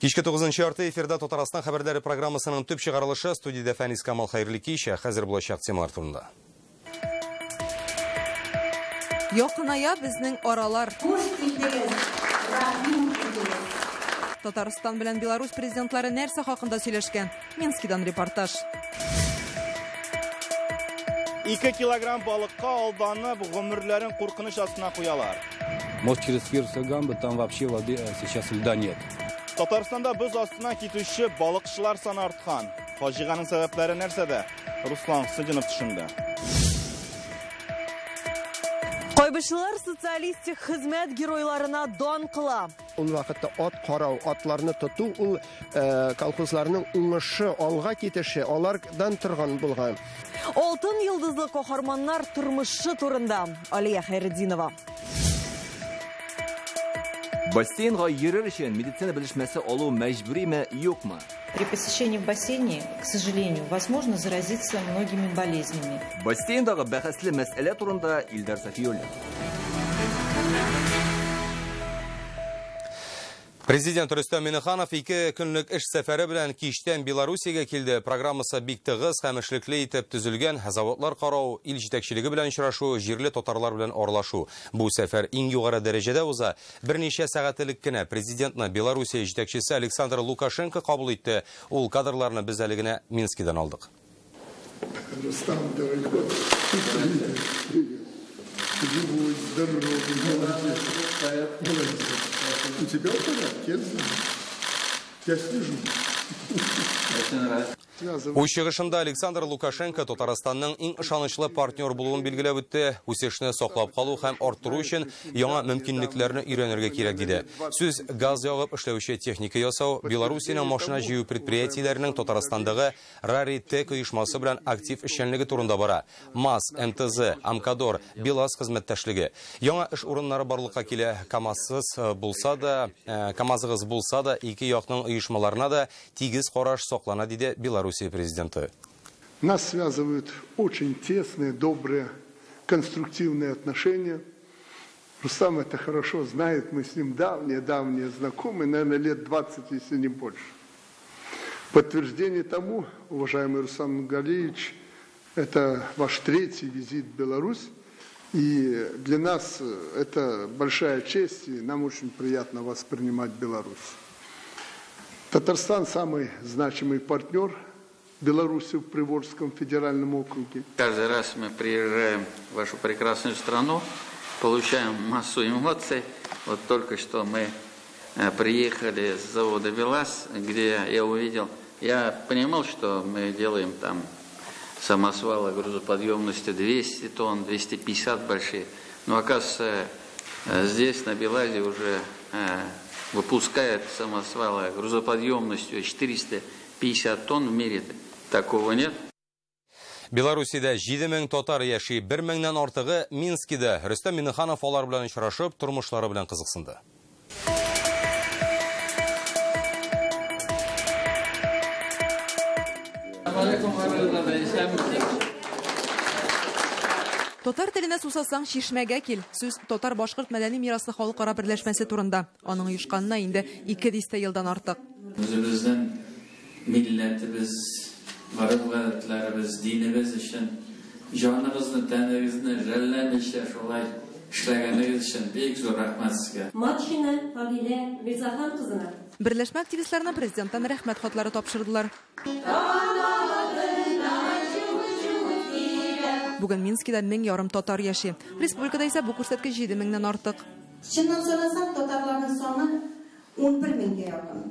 Кичке 9:30 эфирда Татарстан хәбәрләре программасының төп чыгарылышы. Студиядә Фәнис Камал, хәерле кич. Хәзер булачак темалар турында. Якыная безнең аралар. Хуш килдегез, рәхим итегез. Татарстан белән Беларусь президентлары нәрсә хакында сөйләшкән? Минскидан репортаж. 2 килограмм балыкка алданып, гомерләрен куркыныч астына куялар. Мост через Фирсовую гамбу, там вообще воды сейчас льда нет. Татарстанда боз астына китүче балыкчылар саны арткан. Фаҗиганың сәбәпләре нәрсәдә? Руслан Хөснетдинов төшендә. Кайбычлылар социалистик хезмәт геройларына дан кыла. Ул вакытта ат карау, атларны тоту, ул колхозларның уңышы, алга китеше, алардан торган булган. Алтын йолдызлы каһарманнар тормышы турында Алия Хәйретдинова. Бассейнга йөрер өчен медицина белешмәсе алу мәҗбүриме, юкмы? При посещении в бассейне, к сожалению, возможно заразиться многими болезнями. Бассейндагы бәхәсле мәсьәлә турында Илдар Сафиуллин. Президент Рөстәм Миңнеханов 2 көнлек эш сәфәре белән кичтән Белоруссиягә килде. Программасы бик тыгыз һәм эшлекле итеп төзелгән. Заводлар карау, ил җитәкчелеге белән очрашу, җирле татарлар белән аралашу. Бу сәфәр иң югары дәрәҗәдә уза. Берничә сәгать элек кенә президентны Белоруссия җитәкчесе Александр Лукашенко кабул итте. Ул кадрларны без әле генә Минскидан алдык. Рустам, дорогой, привет, привет. Живой, здоровый, молодец. Молодец. У тебя в порядке, я знаю. Я слежу. Үз чыгышында Александр Лукашенко Татарстанның иң ышанычлы партнер булуын билгеләп үтте. Үсешне саклап калу һәм арттыру өчен яңа мөмкинлекләрне өйрәнергә кирәк диде. Сүз газ ягып эшләүче техника ясау, Белоруссиянең машина җыю предприятиеләренең Татарстандагы Раритек оешмасы белән актив эшчәнлеге турында бара. МАЗ, МТЗ, Амкадор, БелАЗ хезмәттәшлеге. Яңа эш урыннары барлыкка килә. КАМАЗсыз булса да, КАМАЗыгыз булса да, ике якның оешмаларына да тигез караш саклана, диде Белоруссия президенты. Нас связывают очень тесные, добрые, конструктивные отношения. Рустам это хорошо знает, мы с ним давние-давние знакомы, наверное, лет 20, если не больше. Подтверждение тому, уважаемый Рустам Нургалиевич, это ваш 3-й визит в Беларусь. И для нас это большая честь, и нам очень приятно вас принимать в Беларусь. Татарстан самый значимый партнер Беларуси в Приволжском федеральном округе. Каждый раз мы приезжаем в вашу прекрасную страну, получаем массу эмоций. Вот только что мы приехали с завода БелАЗ, где я увидел, я понимал, что мы делаем там самосвалы грузоподъемностью 200 тонн, 250 большие. Но оказывается, здесь на БелАЗе уже выпускает самосвалы грузоподъемностью 450 тонн, в мире такого нет. Белоруссиядә 7000 татар яши, 1000-нән артыгы Минскида. Рөстәм Миңнеханов алар белән очрашып, тормышлары белән кызыксынды. Татар теленә сусасаң, чишмәгә кил. Сүз татар-башкорт мәдәни мирасы халыкара берләшмәсе турында. Аның оешканына инде 2 дистә елдан артык. Үзебезнең милләтебез, гореф-гадәтләребез, динебез өчен җаныгызны, тәнегезне жәлләмичә шулай эшләгәнегез өчен бик зур рәхмәт сезгә. Матшина Фагилә Мирзахан кызына. Берләшмә активистларына президенттан рәхмәт хатлары тапшырдылар. Бүген Минскида 1500 татар яши. Республикада исә бу күрсәткеч 7000-нән артык. Чыннан санасаң, татарларның саны 11000-гә якын.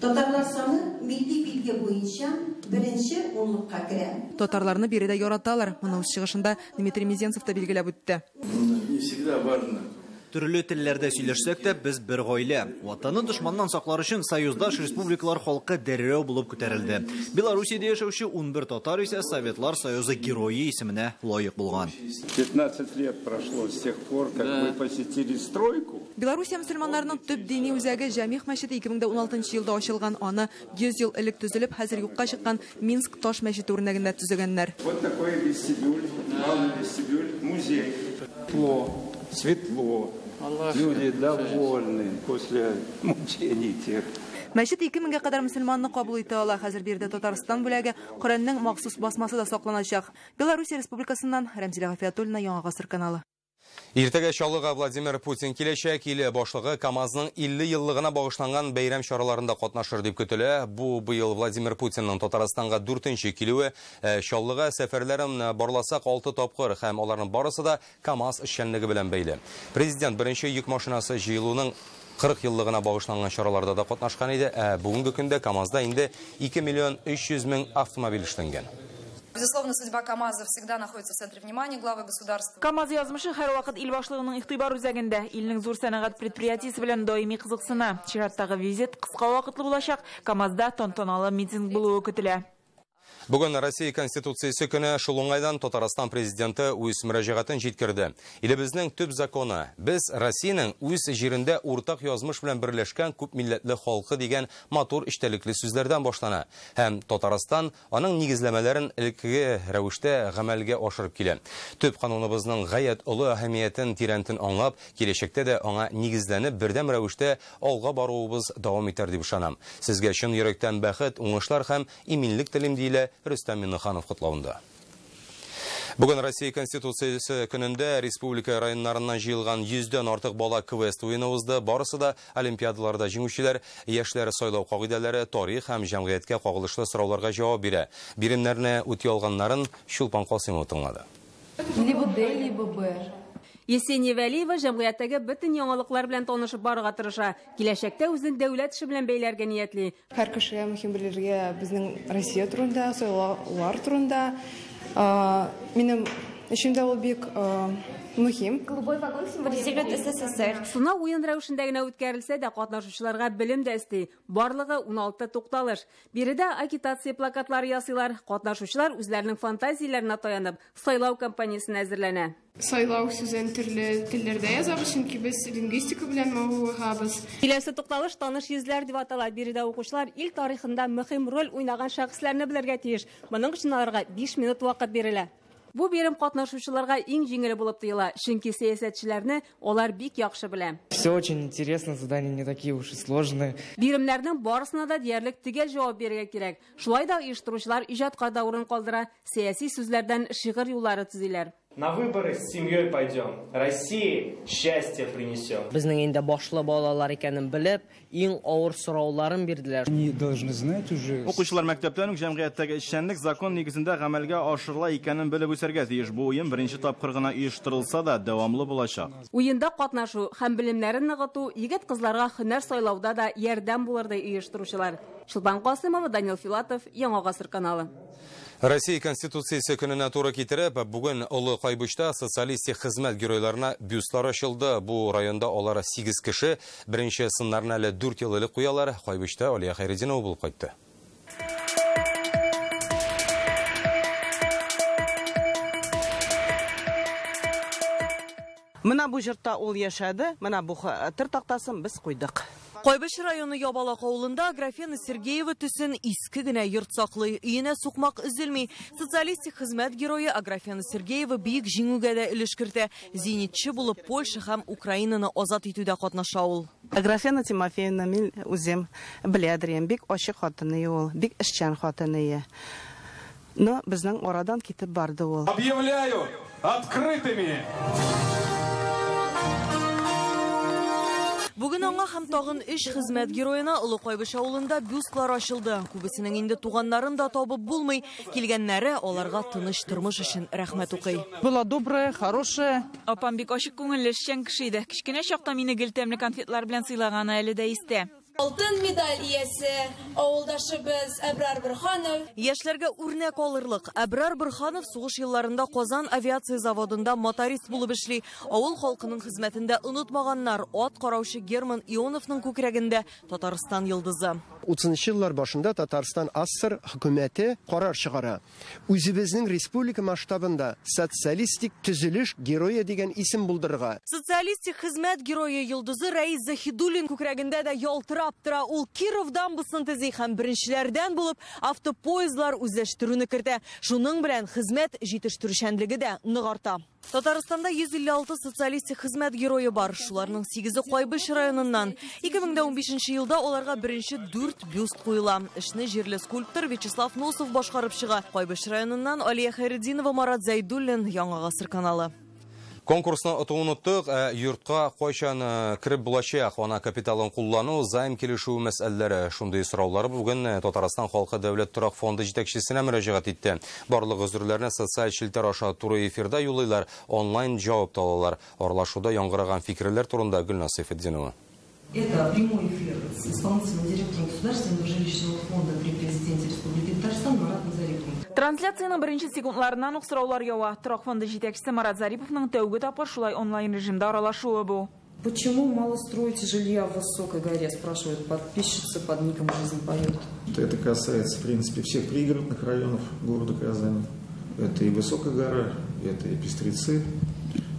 Татарлар саны милли билге буенча беренче унлыкка керә. Татарларны биредә яраталар. Моны үз чыгышында Дмитрий Мезенцев та билгеләп үтте. Не всегда важно. Төрле телләрдә сөйләшсәк тә, без бер гаилә. Ватанны дошманнан саклар өчен союздаш республикалар халкы дәррәү булып күтәрелде. Белоруссиядә яшәүче 11 татар исә Советлар Союзы герое исеменә лаек булган. 15 лет прошло с тех пор, как мы посетили стройку. Белоруссия мөселманнарының төп дини үзәге Җәмигъ мәчете 2016 елда ачылган. Аны 100 ел элек төзелеп, хәзер юкка чыккан Минск таш мәчете үрнәгендә төзегәннәр. Вот такой вестибюль, главный вестибюль, музей. Тепло, светло, люди довольны после мучений тех. Мәчет 2000гә кадәр мөселманны кабул итә ала. Хәзер биредә Татарстан бүләге Коръәннең махсус басмасы да сакланачак. Беларусь Республикасыннан Рәмзилә Гафиятуллина, Яңа Гасыр каналы. Иртәгә Чаллыга Владимир Путин киләчәк. Ил башлыгы КАМАЗның 50 еллыгына багышланган бәйрәм чараларында катнашыр дип көтелә. Бу быел Владимир Путинның Татарстанга 4-нче килүе. Чаллыга сәфәрләрен барласак 6 тапкыр һәм аларның барысы да КАМАЗ эшчәнлеге белән бәйле. Президент беренче йөк машинасы җыелуның 40 еллыгына багышланган чараларда да катнашкан иде. Ә бүгенге көндә КАМАЗда инде 2 миллион 300 мең автомобиль эшләнгән. Безусловно, судьба КАМАЗа всегда находится в центре внимания главы государства. КАМАЗ язмышы һәрвакыт ил башлыгының игътибар үзәгендә. Илнең зур сәнәгать предприятиесе белән даими кызыксына. Чираттагы визит кыска вакытлы булачак. КАМАЗда тантаналы митинг булуы көтелә. Бүген Россия Конституциясе көне, шул уңайдан Татарстан президенты үз мөрәҗәгатен җиткерде. Илебезнең төп законы без Россиянең үз җирендә уртак язмыш белән берләшкән күп милләтле халкы дигән матур эчтәлекле сүзләрдән башлана. Һәм Татарстан аның нигезләмәләрен элеккеге рәвештә гамәлгә ашырып килә. Төп кануныбызның гаять олы әһәмиятен тирәнтен аңлап, киләчәктә дә аңа нигезләнеп бердәм рәвештә алга баруыбыз дәвам итәр дип ышанам. Сезгә чын йөрәктән бәхет, уңышлар һәм иминлек телим, диелә Рөстәм Миннеханов котлавында. Бүген Россия Конституциясе көнендә республика районнарыннан җыелган 100дән артык бала квест уены узды. Барысы да олимпиадаларда җиңүчеләр, яшьләр сайлау кагыйдәләре, тарих һәм җәмгыятькә кагылышлы сорауларга җавап бирә. Биремнәрне үти алганнарын Чулпан Касымова тыңлады. Либо Д, либо Б. Есения Вәлиева җәмгыятьтәге бөтен яңалыклар белән танышып барырга тырыша. Киләчәктә үзен дәүләт эше белән бәйләргә ниятли. Һәр кешегә мөһим белергә безнең Россия турында, сайлаулар турында. Минем өчен дә ул бик мөһим. Голубой вагон символизирует СССР. Сынау уен рәвешендә генә үткәрелсә дә, катнашучыларга белем дә өсти. Барлыгы 16 тукталыш. Биредә агитация плакатлары ясыйлар. Катнашучылар үзләренең фантазияләренә таянып, сайлау кампаниясен әзерләнә. Сайлау сүзен төрле телләрдә язабыз, чөнки без лингвистика белән мавыгабыз. Киләсе тукталыш таныш йөзләр дип атала. Биредә укучылар ил тарихында мөһим роль уйнаган шәхесләрне белергә тиеш. Моның өчен аларга 5 минут вакыт бирелә. Бу бирем катнашучыларга иң җиңеле булып тоела, чөнки сәясәтчеләрне алар бик яхшы белә. Все очень интересно, задания не такие уж и сложные. Биремнәрнең барысына да диярлек төгәл җавап бирергә кирәк. Шулай да оештыручылар иҗатка да урын калдыра, сәяси сүзләрдән шигырь юллары төзиләр. На выборы с семьей пойдем, России счастье принесем. Безнең инде башлы балалар икәнен белеп, иң авыр сорауларын бирделәр. Они должны знать уже. Укучылар мәктәптән үк җәмгыятьтәге эшчәнлек закон нигезендә гамәлгә ашырыла икәнен белеп үсәргә тиеш. Бу уен беренче тапкыр гына оештырылса да дәвамлы булачак. Уенда катнашу һәм белемнәрен ныгыту егет-кызларга һөнәр сайлауда да ярдәм булыр ди оештыручылар. Чулпан Касымова, Данил Филатов, Яңа Гасыр каналы. Россия Конституциясе көненә туры китереп, бүген Олы Кайбычта социалистик хезмәт геройларына бюстлар ачылды. Бу районда алар 8 кеше. Беренче сыннарны әле 4 ел элек куялар. Кайбычта Алия Хайретдинова булып кайтты. Менә бу җырта ул яшәде, менә бу хәтер тактасын без куйдык. Кайбыч районы Ябалак авылында Аграфена Сергеева төсен иске генә йорт саклый. Өенә сукмак өзелми. Социалистик хезмәт герое Аграфена Сергеева бөек җиңүгә дә өлеш кертә. Зенитчы булып Польша һәм Украинаны азат итүдә катнаша ул. Аграфена Тимофеевна мин үзем беләдер, бик ачык хатыны ул, бик эшчән хатыны. Но безнең арадан китеп барды ул. Объявляю открытыми. Бүген аңа һәм тагын 3 хезмәт героена Олы Кайбыч авылында бюстлар ачылды. Күбесенең инде туганнарын да табып булмый. Килгәннәре аларга тыныч тормыш өчен рәхмәт укый. Была добрая, хорошая. Апам бик ачык күңелле, эшчән кеше иде. Кечкенә чакта мине гел тәмле конфетлар белән сыйлаганы әле дә истә. Алтын медаль иясе авылдашыбыз Әбрар Бурханов. Яшьләргә үрнәк алырлык. Әбрар Бурханов сугыш елларында Казан авиация заводында моторист булып эшли. Авыл халкының хезмәтендә онытмаганнар. Ат караучы Герман Ионовның күкрәгендә Татарстан йолдызы. 30 еллар башында Татарстан АССР хөкүмәте карар чыгара. Үзебезнең республика масштабында социалистик төзелеш герое дигән исем булдырырга. Социалистик хезмәт герое йолдызы Рәис Заһидуллин күкрәгендә дә ялтырап тора. Ул Киров дамбасын төзи һәм беренчеләрдән булып автопоездлар үзләштерүне кертә. Шуның белән хезмәт җитештерүчәнлеге дә нык арта. Татарстанда 156 социалистик хезмәт герое бар. Шуларның 8-е Кайбыч районыннан. 2015 елда аларга беренче 4 бюст куела. Эшне җирле скульптор Вячеслав Носов башкарып чыга. Кайбыч районыннан Алия Хәйретдинова, Марат Зәйдуллин, Яңа Гасыр каналы. Конкурсны отуын оттык, йортка кайчан кереп булачак, ана капиталын куллану, займ килешү мәсьәләләре. Шундый сораулар бүген Татарстан халкы дәүләт торак фонды җитәкчесенә мөрәҗәгать итте. Барлык гозерләрне социаль челтәр аша туры эфирда юллыйлар, онлайн җавап та алалар. Аралашуда яңгыраган фикерләр турында Гөлназ Сәйфетдинова. Это прямой эфир с исполнительным директором Государственного жилищного фонда при президенте Республики Татарстан Маратом Зариповым. Трансляциянең беренче секундларыннан ук сораулар ява. Торак фонды җитәкчесе Марат Зариповның тәүге тапкыр шулай онлайн режимда аралашуы бу. Почему мало строите жилья в Высокой горе, спрашивает подписчица под ником «Жизнь поет». Это касается, в принципе, всех пригородных районов города Казани. Это и Высокая гора, это и Пестрецы.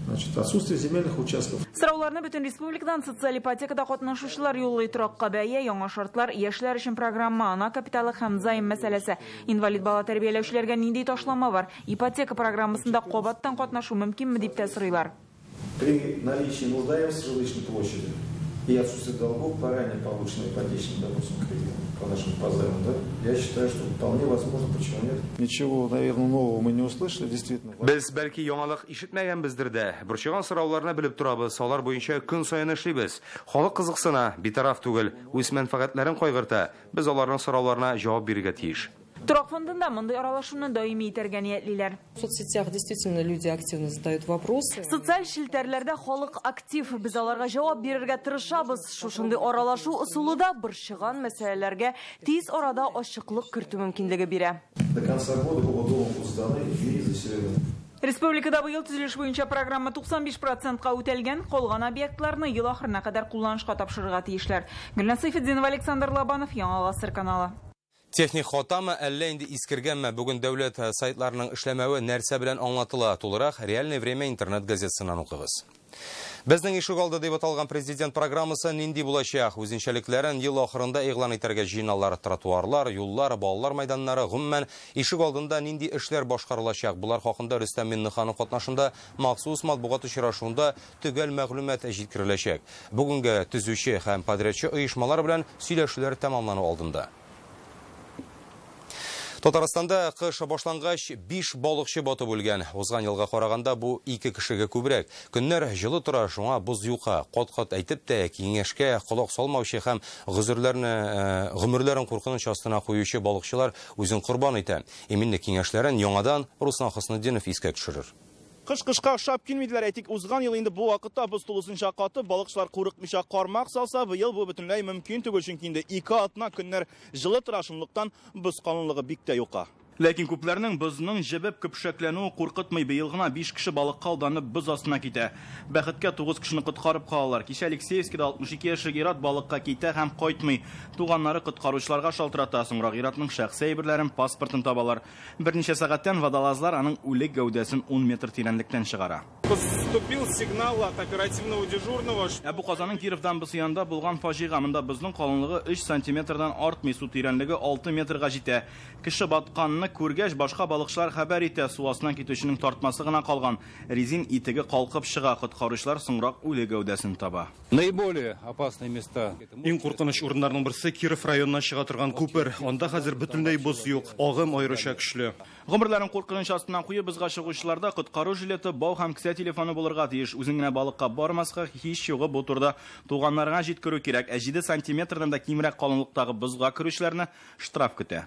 Значит, отсутствие земельных участков. Сорауларны бөтен республикадан социаль ипотекада катнашучылар юллый. Торакка бәя, яңа шартлар, яшьләр өчен программа, ана капиталы һәм займ мәсьәләсе. Инвалид бала тәрбияләүчеләргә нинди ташлама бар? Ипотека программасында кабаттан катнашу мөмкинме дип тә сорыйлар. При наличии нуждаемости жилищной площади и отсутствии долгов по ранее полученным ипотечным, допустим, кредитам, по нашим по займам, да, я считаю, что вполне возможно, почему нет. Ничего, наверное, нового мы не услышали, действительно. Без бәлки яңалык ишетмәгәнбездер дә, борчыган сорауларны белеп торабыз, алар буенча көн саен эшлибез. Халык кызыксына, битараф түгел, үз мәнфәгатьләрен кайгырта. Без аларның сорауларына җавап бирергә тиеш. Торак фондында мондый аралашуны даими итәргә ниятлиләр. В соцсетях действительно люди активно задают вопросы. Социаль челтәрләрдә халык актив, без аларга җавап бирергә тырышабыз. Шушындый аралашу ысулы да борчыган мәсьәләләргә тиз арада ачыклык кертү мөмкинлеге бирә. До конца года оба дома будут сданы и заселены. Республикада быел төзелеш буенча программа 95%-ка үтәлгән, калган объектларны ел ахырына кадәр кулланышка тапшырырга тиешләр. Гөлназ Сәйфетдинова, Александр Лобанов, Яңа Гасыр каналы. Техник хатамы, әллә инде искергәнме? Бүген дәүләт сайтларының эшләмәве нәрсә белән аңлатыла? Тулырак «Реальное время» интернет газетасыннан укыгыз. Безнең ишегалды дип аталган президент программасы нинди булачак? Үзенчәлекләрен ел ахырында игълан итәргә җыеналар. Тротуарлар, юллар, балалар майданнары, гомумән ишегалдында нинди эшләр башкарылачак? Булар хакында Рөстәм Миңнеханов катнашында махсус матбугат очрашуында төгәл мәгълүмат җиткереләчәк. Бүгенге төзүче һәм подрядчы оешмалар белән сөйләшүләр тәмамлану алдында. Татарстанда кыш башлангач 5 балыкчы батып үлгән. Узган елга караганда бу 2 кешегә күбрәк. Көннәр җылы тора, шуңа боз юка. Кат-кат әйтеп тә киңәшкә колак салмаучы һәм гомерләрен куркыныч астына куючы балыкчылар үзен корбан итә. Иминлек киңәшләрен яңадан Руслан Хөснетдинов искә төшерер. Кыш-кышка охшап килмиделәр. Әйтик, узган ел инде бу вакытта боз тулысынча катып, балыкчылар курыкмыйча кармак салса, быел бу бөтенләй мөмкин түгел, чөнки инде 2 атна көннәр җылы тора, шунлыктан боз калынлыгы бик тә юка. Ләкин күпләрнең бозның җебеп көпшәкләнүе куркытмый. Быел гына 5 кеше балыкка алданып боз астына китә. Бәхеткә 9 кешене коткарып калалар. Кичә Алексеевскида 62 яшьлек ир-ат балыкка китә һәм кайтмый. Туганнары коткаручыларга шалтырата. Соңрак ир-атның шәхси әйберләрен, паспортын табалар. Берничә сәгатьтән водолазлар аның үлек гәүдәсен 10 метр тирәнлектән чыгара. Поступил сигнал от оперативного дежурного. Ә бу Казанның Киров дамбасы янында булган фаҗига. Монда бозның калынлыгы 3 сантиметрдан артмый, су тирәнлеге 6 метрга җитә. Кеше батканны күргәч, башка балыкчылар хәбәр итә. Су астыннан китүченең тартмасы гына калган. Резин итеге калкып чыга. Коткаручылар соңрак үле гәүдәсен таба. Наиболее опасные места. Иң куркыныч урыннарның берсе Киров районына чыга торган күпер. Анда хәзер бөтенләй боз юк. Агым аеруча көчле. Гомерләрен куркыныч астыннан куеп бозга чыгучыларда коткару жилеты, бау һәм кесә телефоны булырга тиеш. Үзең генә балыкка бармаска, һич югы бу турыда туганнарга җиткерү кирәк. Ә 7 сантиметрдан да кимрәк калынлыктагы бозга керүчеләрне штраф көтә.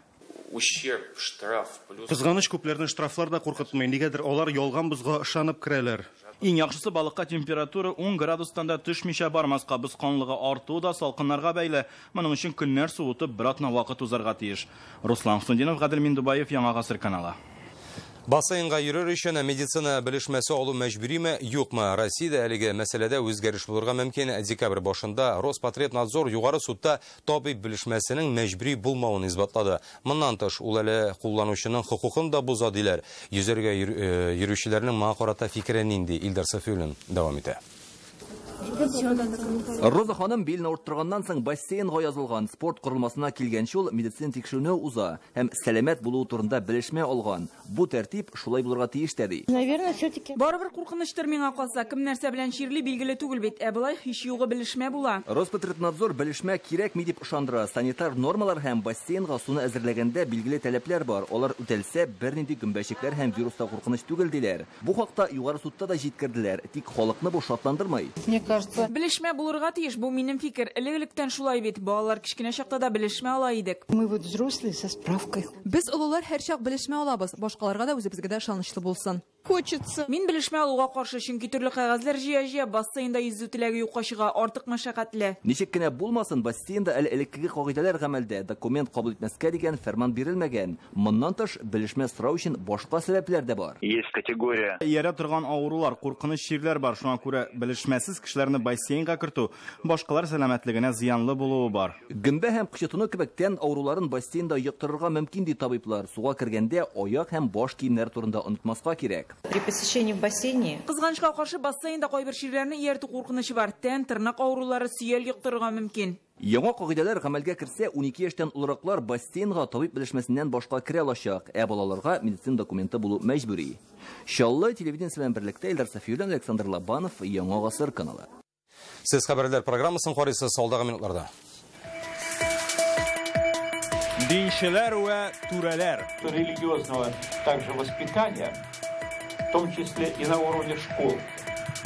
Ущерб, штраф, плюс... Кызганыч, күпләрне штрафлар да куркытмый. Нигәдер алар ялган бозга ышанып керәләр. Иң яхшысы балыкка температура 10 градустан да төшмичә бармаска. Боз калынлыгы арту да салкыннарга бәйле. Моның өчен көннәр суытып, бер атна вакыт узарга тиеш. Руслан Хөснетдинов, Гадел Миндубаев, Яңа Гасыр каналы. Бассейнга йөрер өчен медицина белешмәсе алу мәҗбүриме, юкмы? Россиядә әлеге мәсьәләдә үзгәреш булырга мөмкин. Декабрь башында Роспотребнадзор югары судта табиб белешмәсенең мәҗбүри булмавын исбатлады. Моннан тыш, ул әле кулланучының хокукын да боза диләр. Йөзәргә йөрүчеләрнең моңа карата фикере нинди? Илдар Сафиуллин дәвам итә. Роза ханым билен авырттырганнан соң бассейнга язылган. Спорт корылмасына килгәнче ул медицина тикшерүне уза һәм сәламәт булуы турында белешмә алган. Бу тәртип шулай булырга тиеш тә ди. Наверное, все-таки. Барыбер куркынычтыр миңа калса, кем нәрсә белән чирли билгеле түгел бит. Ә болай һич югы белешмә була. Роспотребнадзор белешмә кирәкми дип ышандыра. Санитар нормалар һәм бассейнга суны әзерләгәндә билгеле таләпләр бар. Алар үтәлсә, бернинди гөмбәчекләр һәм вируста куркыныч түгел диләр. Бу хакта югары судта да җиткерделәр. Тик халыкны бу шатландырмый. Мне кажется, белешмә булырга тиеш, бу минем фикер. Элек-электән шулай бит. Балалар кечкенә чакта да белешмә ала идек. Мы вот взрослые со справкой. Без олылар һәрчак белешмә алабыз. Башкаларга да үзебезгә дә ышанычлы булсын. Хочется. Мин белешмә алуга каршы, чөнки төрле кәгазьләр җыя-җыя бассейнда йөзү теләге юкка чыга, артык мәшәкатьле. Ничек кенә булмасын, бассейнда әле элеккеге кагыйдәләр гамәлдә, документ кабул итмәскә дигән фәрман бирелмәгән. Моннан тыш, белешмә сорау өчен башка сәбәпләр дә бар. Есть категория. Иярә торган авырулар, куркыныч чирләр бар. Шуңа күрә белешмәсез кешеләрне бассейнга кертү башкалар сәламәтлегенә зыянлы булуы бар. Гөмбә һәм кычытыну кебек тән авыруларын бассейнда йоктырырга мөмкин ди табиблар. Суга кергәндә аяк һәм баш киемнәре турында онытмаска кирәк. При посещении в бассейне. Кызганычка каршы, бассейнда кайбер чирләрне ияртү куркынычы бар. Тән, тырнак авырулары, сөял йоктырырга мөмкин. Яңа кагыйдәләр гамәлгә керсә, 12 яшьтән олыраклар бассейнга табиб белешмәсеннән башка керә алачак, ә балаларга медицина документы булу мәҗбүри. Чаллы телевидениесе белән берлектә Илдар Сафиуллин, Александр Лобанов, Яңа Гасыр каналы. Сез хәбәрләр программасын карыйсыз алдагы минутларда. Динчеләр вә түрәләр. Религиозного также воспитания, в том числе и на уровне школ.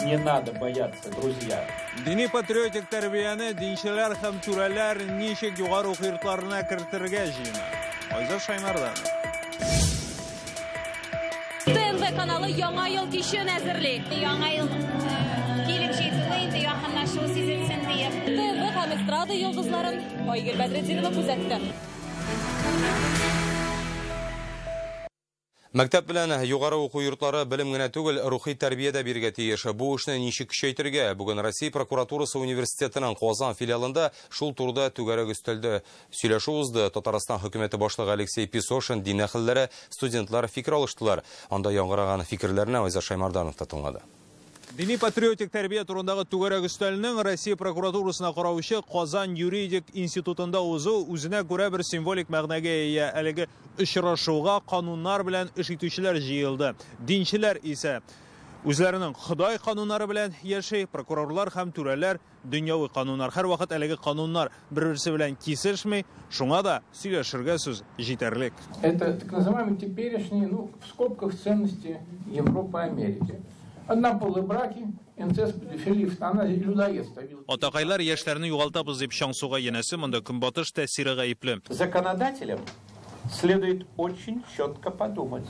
Не надо бояться, друзья. Дини патриотик тәрбияне динчеләр һәм түрәләр ничек югары уку йортларына кертергә җыена. Айзат Шаймарданов. ТНВ каналы Яңа ел кичен әзерли. Яңа ел килеп җитүе инде якынлашуы сизелсен диеп. ТНВ һәм эстрада йолдызларын Айгөл Бәдретдинова күзәтте. Мәктәп белән югары уку йортлары белем генә түгел, рухи тәрбия дә бирергә тиеш. Бу эшне ничек көчәйтергә? Бүген Россия прокуратурасы университетының Казан филиалында шул турыда түгәрәк өстәлдә сөйләшү узды. Татарстан хөкүмәте башлыгы Алексей Песошин, дин әһелләре, студентлар фикер алыштылар. Анда яңгыраган фикерләрне Айзат Шаймарданов та тыңлады. Дини патриотик тәрбия турындагы түгәрәк өстәлнең Россия прокуратурасына караучы Казан юридик институтында узу үзенә күрә бер символик мәгънәгә ия. Әлеге очрашуга кануннар белән эш итүчеләр җыелды. Динчеләр исә үзләренең Ходай кануннары белән яши, прокурорлар һәм түрәләр дөньяви кануннар. Һәрвакыт әлеге кануннар бер-берсе белән кисешми, шуңа да сөйләшергә сүз җитәрлек. Это так называемые теперешние, ну, в скобках ценности Европы, Америки. Однополые браки, инцест, педофилия, эвтаназия, людоедство. Атакайлар яшьләрне югалтабыз дип чаң суга, янәсе монда көнбатыш тәэсире гаепле. Законодателям следует очень четко подумать,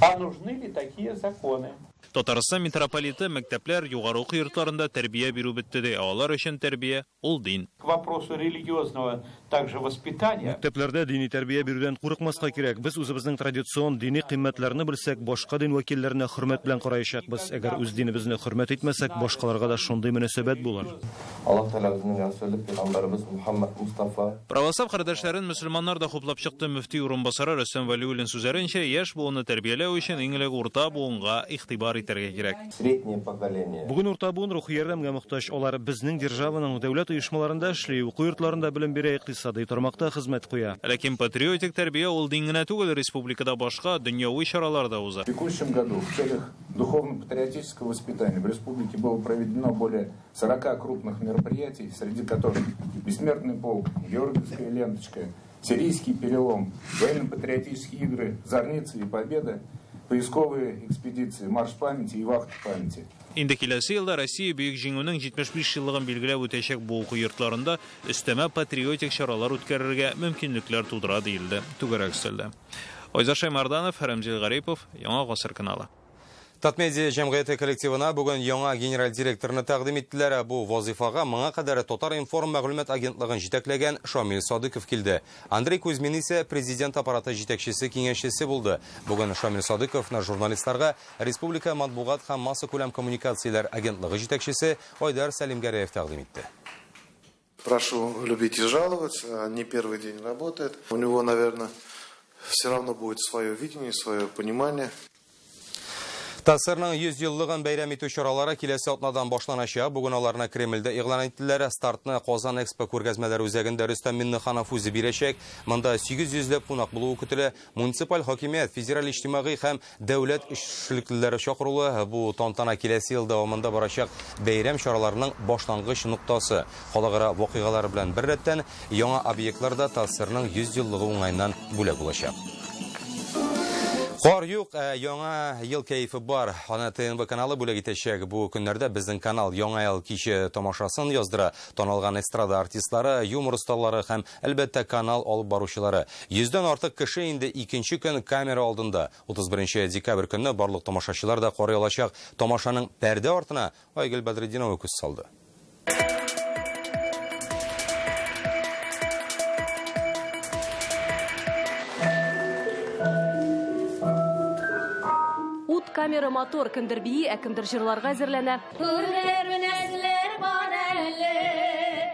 а нужны ли такие законы. Татарстан митрополиты мәктәпләр югары уку йортларында тәрбия бирү бетте ди. Алар өчен тәрбия ул дин. К вопросу религиозного также воспитания. Мәктәпләрдә дини тәрбия бирүдән курыкмаска кирәк. Без үзебезнең традицион дини кыйммәтләрне белсәк, башка дин вәкилләренә хөрмәт белән караячакбыз. Әгәр үз динебезне хөрмәт итмәсәк, башкаларга да шундый мөнәсәбәт булыр. Аллаһ Тәгалә безнең Расулы пәйгамбәребез Мухаммад Мустафа. Православ кардәшләрен мөселманнар да хуплап чыкты. Мөфти урынбасары Рөстәм Вәлиуллин сүзләренчә, яшь буынны тәрбияләү өчен иң элек урта буынга игътибар итәргә кирәк. Среднее поколение. Бүген урта буын рухи ярдәмгә мохтаҗ. Алар безнең державаның дәүләт оешмаларында эшли, уку йортларында белем бирә, икътисади тармакта хезмәт куя. Ләкин патриотик тәрбия ул дин генә түгел, республикада башка дөньяви чаралар да уза. В текущем году в целях духовно-патриотического воспитания в республике было проведено более 40 крупных мероприятий, среди которых Бессмертный полк, Георгиевская ленточка, Сирийский перелом, военно-патриотические игры «Зарница» и «Победа», поисковые экспедиции, марш памяти и вахта памяти. Инде киләсе елда Россия Бөек Җиңүнең 75 еллыгын билгеләп үтәчәк. Бу уку йортларында өстәмә патриотик чаралар үткәрергә мөмкинлекләр тудыра диелде түгәрәк өстәлдә. Айзат Шаймарданов, Рәмзил Гарипов, Яңа Гасыр каналы. Татмедиа җәмгыяте коллективына бүген яңа генераль директорны тәкъдим иттеләр. Бу вазифага моңа кадәр Татар-информ мәгълүмат агентлыгын җитәкләгән Шамил Садыков килде. Андрей Кузьмин исә президент аппараты җитәкчесе киңәшчесе булды. Бүген Шамил Садыковны журналистларга Республика матбугат һәм массакүләм коммуникацияләр агентлыгы җитәкчесе Айдар Сәлимгәрәев тәкъдим итте. Прошу любить и жаловать. Не первый день работает. У него, наверное, все равно будет свое видение, свое понимание. ТАССРның 100 еллыгын бәйрәм итү чаралары киләсе атнадан башланачак. Бүген аларны Кремльдә игълан иттеләр. Стартны Казан Экспо күргәзмәләр үзәгендә Рөстәм Миңнеханов үзе бирәчәк. Монда 800 ләп кунак булуы көтелә. Муниципаль хакимият, федераль иҗтимагый һәм дәүләт эшлеклеләре чакырулы. Бу тантана киләсе ел дәвамында барачак бәйрәм чараларының башлангыч ноктасы. Халыкара вакыйгалар белән беррәттән яңа объектларда ТАССРның 100 еллыгы уңаеннан бүләк булачак. Кар юк, яңа ел кәефе бар. Аны ТНВ каналы бүләк итәчәк. Бу көннәрдә безнең канал Яңа ел киче тамашасын яздыра. Танылган эстрада артистлары, юмор осталары һәм әлбәттә канал алып баручылары. 100дән артык кеше инде икенче көн камера алдында. 31 декабрь көнне барлык тамашачылар да карый алачак. Тамашаның пәрдә артына Айгөл Бәдретдинова күз салды. Камера, мотор, кемдер бии, ә кемдер җырларга әзерләнә.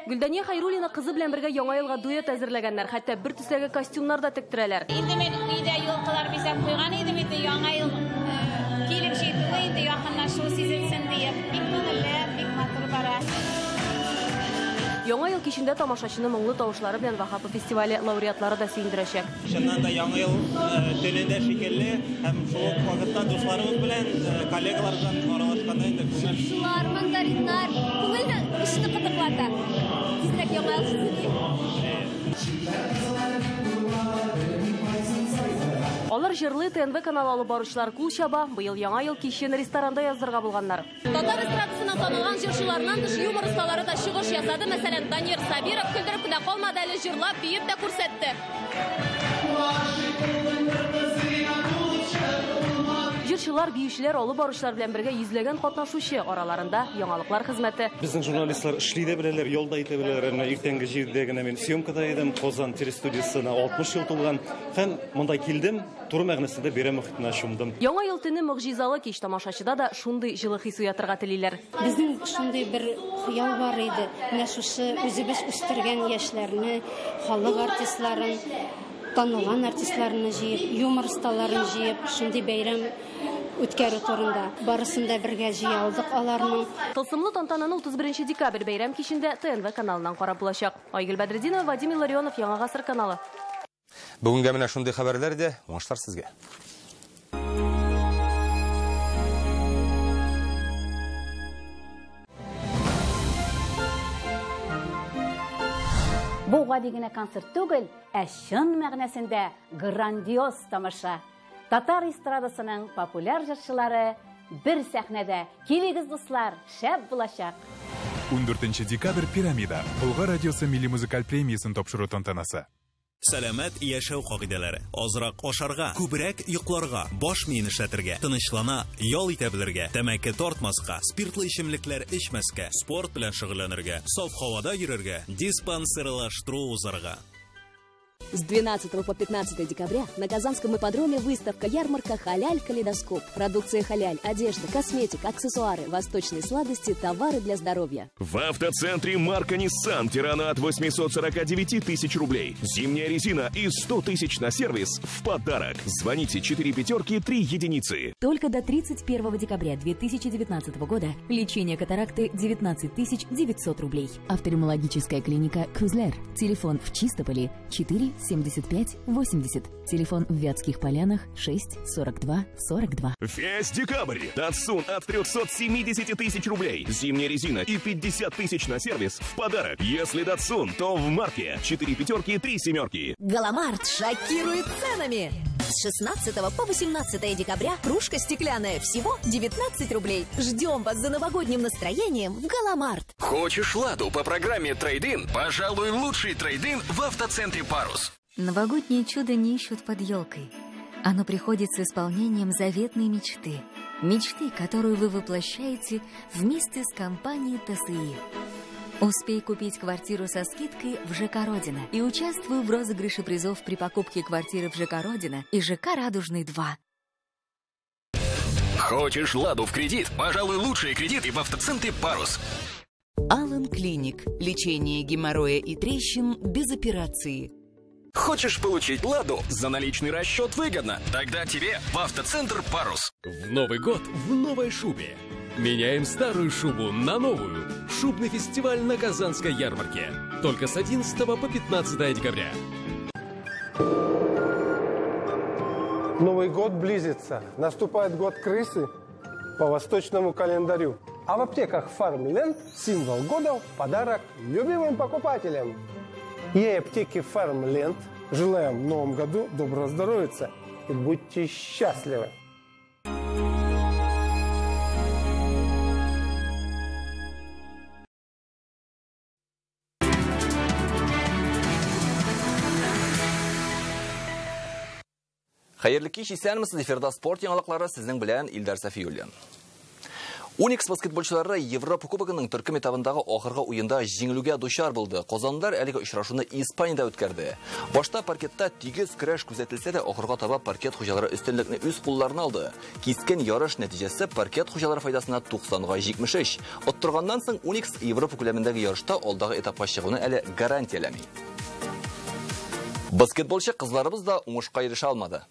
Гөлдания Хайруллина кызы белән бергә Яңа елга дуэт әзерләгәннәр. Хәтта бер төстәге костюмнар да тектерәләр. Инде мин өйдә елкалар бизәп куйган идем, инде Яңа ел килеп җитүе, инде якынлашуы сизелсен диеп. Бик күңелле, бик матур бара. Яңа ел кичендә тамашачыны моңлы тавышлары белән Ваһапов фестивале лауреатлары да сөендерәчәк. Чыннан да Яңа ел төнендә шикелле һәм шул ук вакытта дусларыбыз белән, коллегалар белән аралашканда инде күңел. Шулар, мандариннар, күңелне эшне кытыклата. Тизрәк Яңа ел җитсен. Алар җырлый, ТНВ каналы алып баручылар кул чаба. Быел Яңа ел кичен ресторанда яздырырга булганнар. Татар эстрадасының танылган җырчыларыннан тыш юмор осталары да чыгыш ясады. Мәсәлән, Данир Сабиров көлдереп кенә калмады, әле җырлап, биеп тә күрсәтте. Җырчылар, биючеләр, алып баручылар белән бергә йөзләгән катнашучы, араларында яңалыклар хезмәте. Безнең журналистлар эшли дә беләләр, ял да итә беләләр. Менә иртәнге җирдә генә мин съемкада идем, Казан телестудиясенә 60 ел тулган. Һәм монда килдем, туры мәгънәсендә бәйрәм мохитенә чумдым. Яңа ел төне могҗизалы кич, тамашачыда да шундый җылы хис уятырга телиләр. Безнең шундый бер хыял бар иде. Менә шушы үзебез үстергән яшьләрне, халык артистларын, танылган артистларны җыеп, юмор осталарын җыеп, шундый бәйрәм үткәрү турында. Барысын да бергә җыя алдык аларның. Тылсымлы тантананы 31 декабрь бәйрәм кичендә ТНВ каналыннан карап булачак. Айгөл Бәдретдинова, Вадим Илларионов, Яңа Гасыр каналы. Бүгенгә менә шундый хәбәрләр дә, уңышлар сезгә. Бу гади генә концерт түгел, ә чын мәгънәсендә грандиоз тамаша. Татар эстрадасының популяр җырчылары бер сәхнәдә. Килегез, дуслар, шәп булачак. 14 декабрь Пирамида. Болгар радиосы милли музыкаль премиясен тапшыру тантанасы. Сәламәт яшәү кагыйдәләре. Азрак ашарга, күбрәк йокларга, баш миен эшләтергә, тынычлана, ял итә белергә, тәмәке тартмаска, спиртлы эчемлекләр эчмәскә, спорт белән шөгыльләнергә, саф һавада йөрергә, диспансерлаштыру узарга. С 12 по 15 декабря на Казанском ипподроме выставка-ярмарка «Халяль Калейдоскоп». Продукция «Халяль», одежда, косметика, аксессуары, восточные сладости, товары для здоровья. В автоцентре марка Nissan Тирана от 849 тысяч рублей. Зимняя резина и 100 тысяч на сервис в подарок. Звоните 4 5 3 единицы. Только до 31 декабря 2019 года лечение катаракты 19 900 рублей. Офтальмологическая клиника «Крузлер». Телефон в Чистополе 4 75 80. Телефон в Вятских Полянах 6 42 42. Весь декабрь. Датсун от 370 тысяч рублей. Зимняя резина и 50 тысяч на сервис в подарок. Если Датсун, то в марке. 4 пятерки, 3 семерки. Галамарт шокирует ценами. С 16 по 18 декабря кружка стеклянная всего 19 рублей. Ждем вас за новогодним настроением в Галамарт. Хочешь Ладу по программе Трейд-ин? Пожалуй, лучший трейд-ин в автоцентре Парус. Новогоднее чудо не ищут под елкой. Оно приходит с исполнением заветной мечты. Мечты, которую вы воплощаете вместе с компанией ТСИ. Успей купить квартиру со скидкой в ЖК «Родина» и участвуй в розыгрыше призов при покупке квартиры в ЖК «Родина» и ЖК «Радужный 2». Хочешь «Ладу» в кредит? Пожалуй, лучшие кредиты в автоцентре «Парус». Алан Клиник. Лечение геморроя и трещин без операции. Хочешь получить «Ладу» за наличный расчет выгодно? Тогда тебе в автоцентр «Парус». В Новый год в новой шубе. Меняем старую шубу на новую. Шубный фестиваль на Казанской ярмарке. Только с 11 по 15 декабря. Новый год близится. Наступает год крысы по восточному календарю. А в аптеках «Фармленд» символ года в подарок любимым покупателям. Я и аптеки «Фармленд» желаем в новом году доброго здоровья и будьте счастливы! Хәерле кич, исәнмесез, эфирда спорт яңалыклары, сезнең белән Илдар Сафиуллин. Уникс баскетболчылары Европа Кубогының төркем этабындагы ахыргы уенда җиңелүгә дучар булды. Казанлылар әлеге очрашуны Испаниядә үткәрде. Башта паркетта тигез көрәш күзәтелсә дә, ахырга таба паркет хуҗалары өстенлекне үз кулларына алды. Кискен ярыш нәтиҗәсе паркет хуҗалары файдасына 90-73. Оттырганнан соң Уникс Европа күләмендәге ярышта алдагы этапка чыгуны әле гарантияләми. Баскетболчы кызларыбыз да уңышка ирешә алмады.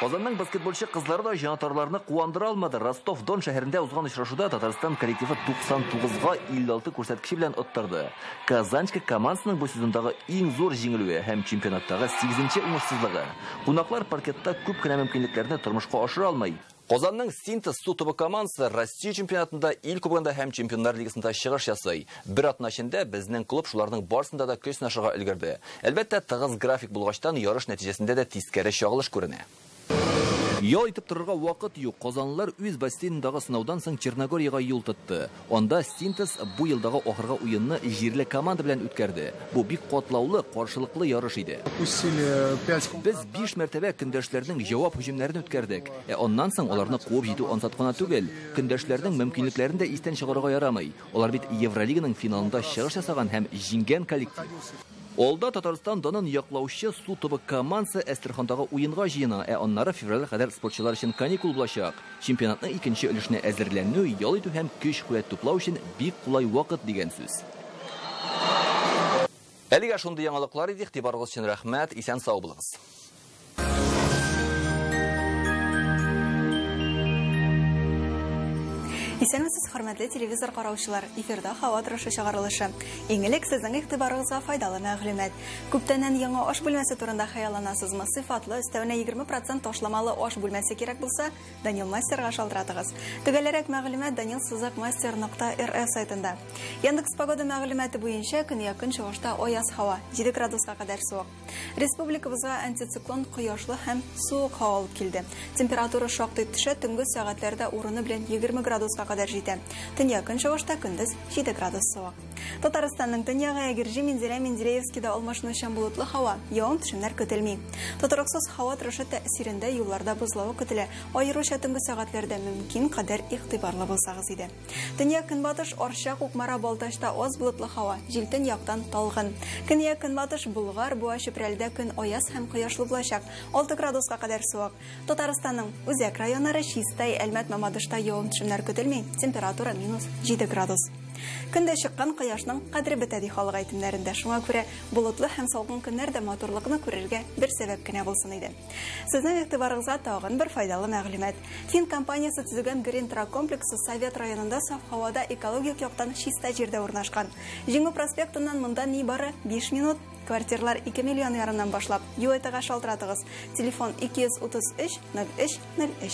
Казанның баскетболчы кызлары да җанатарларны куандыра алмады. Ростов-Дон шәһәрендә узган очрашуда Татарстан коллективы 99-56 күрсәткече белән оттырды. Казанчка командасының бу сезондагы иң зур җиңелүе һәм чемпионаттагы 8-нче уңышсызлыгы. Кунаклар паркетта күп кенә мөмкинлекләрне тормышка ашыра алмый. Казанның Синтез су тубы командасы Россия чемпионатында, ил кубогында һәм Чемпионнар лигасында чыгыш ясый. Бер атна эчендә безнең клуб шуларның барысында да көч сынашырга өлгерде. Әлбәттә, тыгыз график булгачтан ярыш нәтиҗәсендә дә тискәре чагылыш күренә. Ял итеп торырга вакыт юк. Казанлылар үз бассейнындагы сынаудан соң Черногориягә юл тотты. Анда Синтез бу елдагы ахыргы уенны җирле команда белән үткәрде. Бу бик катлаулы, каршылыклы ярыш иде. Без 5 мәртәбә көндәшләрнең җавап һөҗүмнәрен үткәрдек. Ә аннан соң аларны куып җитү ансат кына түгел. Көндәшләрнең мөмкинлекләрен дә истән чыгарырга ярамый. Алар бит Евролиганың финалында чыгыш ясаган һәм җиңгән коллектив. Алда Татарстан данын яклаучы су тубы командасы Әстерхандагы уенга җыена, ә аннары февральгә кадәр спортчылар өчен каникул булачак. Чемпионатның икенче өлешенә әзерләнү, ял итү һәм көч-куәт туплау өчен бик кулай вакыт дигән сүз. Әлегә шундый яңалыклар иде. Игътибарыгыз өчен рәхмәт. Исән сау булыгыз. Исәнмесез, хөрмәтле телевизор караучылар. Эфирда һава торышы чыгарылышы. Иң элек сезнең игътибарыгызга файдалы мәгълүмат. Күптәннән яңа аш бүлмәсе турында хыялланасызмы? Сыйфатлы, өстәвенә 20% ташламалы аш бүлмәсе кирәк булса, Данил Мастерга шалтыратыгыз. Төгәлрәк мәгълүмат данил-мастер.рф сайтында. Яндекс погода мәгълүматы буенча көньяк-көнчыгышта аяз һава, 7 градуска кадәр суык. Республикабызга антициклон кояшлы һәм суык һава алып килде. Температура шактый төшә, төнге сәгатьләрдә урыны белән 20 градуска кадәр җитә. Төньяк-көнчыгышта көндез 7 градус суык. Татарстанның төньягы Әгерҗе, Мензелә, Менделеевскида алмашынучан болытлы һава, явым-төшемнәр көтелми. Тотрыксыз һава торышы тәэсирендә юлларда бозлавык көтелә. Аеруча төнге сәгатьләрдә мөмкин кадәр игътибарлы булсагыз иде. Төньяк-көнбатыш Арча, Кукмара, Балтачта аз болытлы һава, җил төньяктан талгын. Көньяк-көнбатыш Болгар, Буа, Чүпрәлдә көн аяз һәм кояшлы булачак. 6 градуска кадәр суык. Татарстанның үзәк районнары Чистай, Әлмәт, Мамадышта явым-төшемнәр көтелми. Температура минус 7 градус. Көндә чыккан кояшның кадере бетә ди халык әйтемнәрендә. Шуңа күрә болытлы һәм салкын көннәрдә матурлыкны күрергә бер сәбәп кенә булсын иде. Сезнең игътибарыгызга тагын бер файдалы мәгълүмат. Фин компаниясе төзегән Green Truck комплексы Совет районында саф һавада экологик яктан чиста җирдә урнашкан. Җиңү проспектыннан монда нибары 5 минут. Квартиралар 2 миллион ярымнан башлап. ЮЭТ-га шалтыратыгыз. Телефон 233 03 03.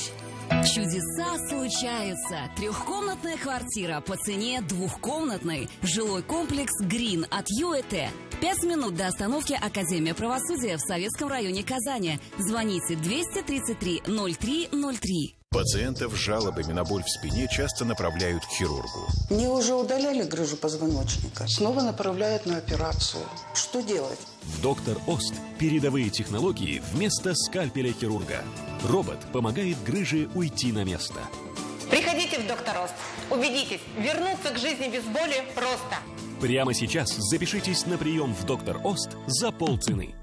Чудеса случаются. Трехкомнатная квартира по цене двухкомнатной. Жилой комплекс «Грин» от ЮЭТ. 5 минут до остановки Академия правосудия в Советском районе Казани. Звоните 233 03 03. Пациентов с жалобами на боль в спине часто направляют к хирургу. Мне уже удаляли грыжу позвоночника. Снова направляют на операцию. Что делать? В «Доктор Ост» передовые технологии вместо скальпеля хирурга. Робот помогает грыже уйти на место. Приходите в «Доктор Ост». Убедитесь, вернуться к жизни без боли просто. Прямо сейчас запишитесь на прием в «Доктор Ост» за полцены.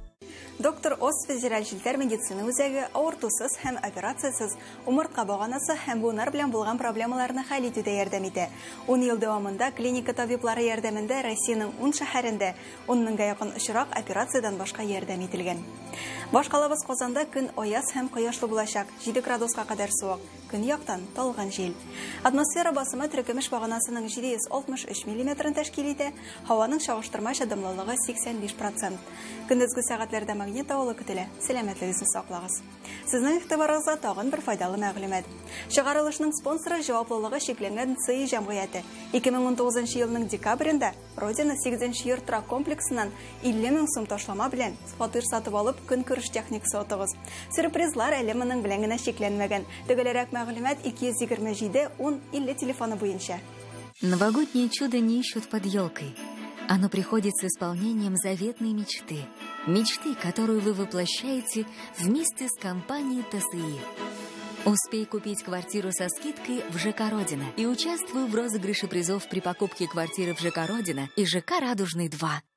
Доктор Ост федераль челтәр медицина үзәге авыртусыз һәм операциясез умыртка баганасы һәм буыннар белән булган проблемаларны хәл итүдә ярдәм итә. 10 ел дәвамында клиника табиблары ярдәмендә Россиянең 10 шәһәрендә 10 меңгә якын очрак операциядән башка ярдәм ителгән. Башкалабыз Казанда көн аяз һәм кояшлы булачак. 7 градуска кадәр суык. Көньяктан талгын җил. Атмосфера басымы теркемеш баганасының 763 миллиметрын тәшкил итә. Һаваның чагыштырмача дымлылыгы 85%. Көндезге сәгатьләрдә магнит давылы көтелә. Сәламәтлегегезне саклагыз. Сезнең игътибарыгызга тагын бер файдалы мәгълүмат. Чыгарылышның спонсоры җаваплылыгы чикләнгән ЦИ җәмгыяте. 2019 елның декабрендә Родина 8 йорт торак комплексыннан 50 мең сум ташлама белән фатир сатып алып көнкүреш техникасы отыгыз. Сюрпризлар әле моның белән генә чикләнмәгән. Төгәлрәк мәгълүмат 227 10 50 телефоны буенча. Новогоднее чудо не ищут под елкой. Оно приходит с исполнением заветной мечты. Мечты, которую вы воплощаете вместе с компанией ТСИ. Успей купить квартиру со скидкой в ЖК «Родина» и участвуй в розыгрыше призов при покупке квартиры в ЖК «Родина» и ЖК «Радужный 2».